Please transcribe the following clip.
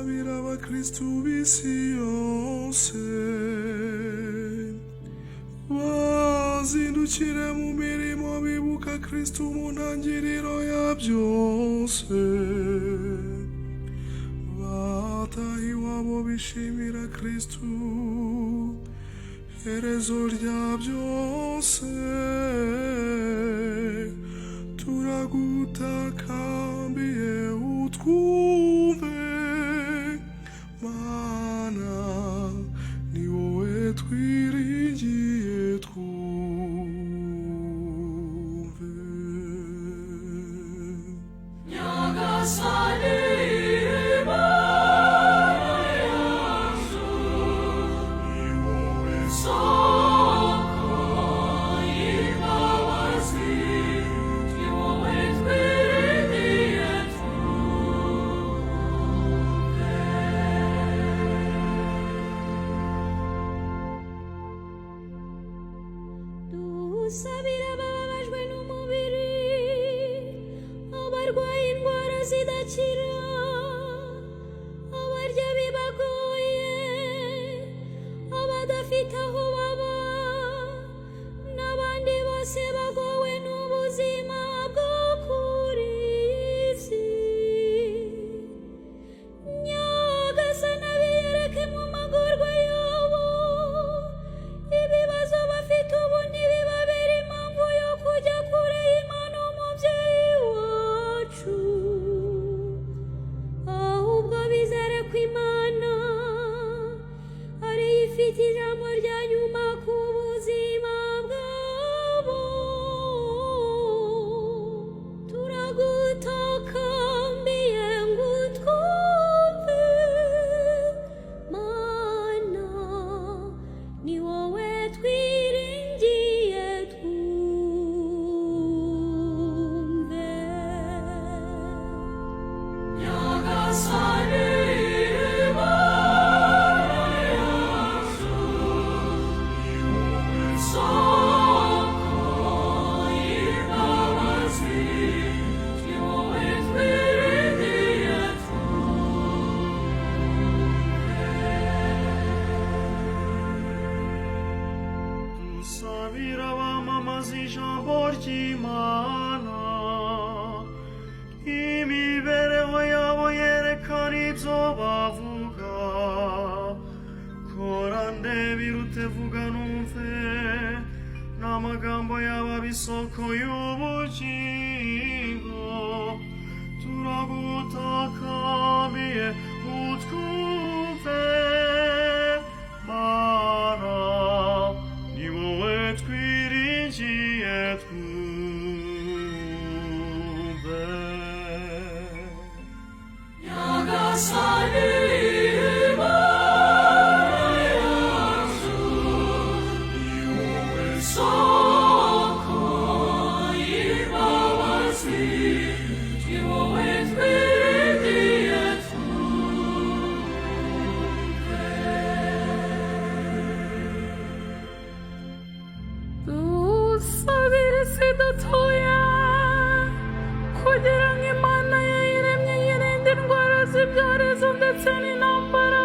Dusabira abakristu b'isi yose, bazindukire mu mirimo bibuka Kristu mu ntangiriro ya byose, bataha iwabo bishimira Kristu herezo rya byose. Turagutakambiye, utwumve Mana, ni wowe twiringiye, twumve. Nyagasani Imana yacu, ni wowe soko y'imbabazi, ni wowe twiringiye, twumve. Dusabira abababajwe n'umubiri, abarwaye indwara zidakira, abarya bibagoye, abadafite aho baba, n'abandi bose bagowe n'ubuzima bwo kuri iyi si. Nyagasani abiyereke mu magorwa yabo, ibibazo bafite ubu ntibibabere impamvu yo kujya kure y'Imana umubyeyi wacu, ahubwo bizere ko Imana ariyo ifite ijambo rya nyuma ku buzima bwabo. Turagutakambiye ngo utwumve Mana, ni wowe twiringiye, twumve. Nyagasani Imana yacu, ni wowe soko y'imbabazi, ni wowe twiringiye, twumve. Dusabira abamamaza ijambo ry'Imana, imibereho yabo yerekana ibyo bavuga. Kora ndebe vuga numve, n'amagambo yabo aba isoko y'ubugingo. Turagutakambiye, utwumve Mana, ni wowe twiringiye, twumve. Nyagasani Imana yacu, ni wowe soko y'imbabazi, ni wowe twiringiye, twumve. Dusabire isi dutuye, kugira ngo Imana yayiremye yirinde indwara z'ibyorezo ndetse n'intambara.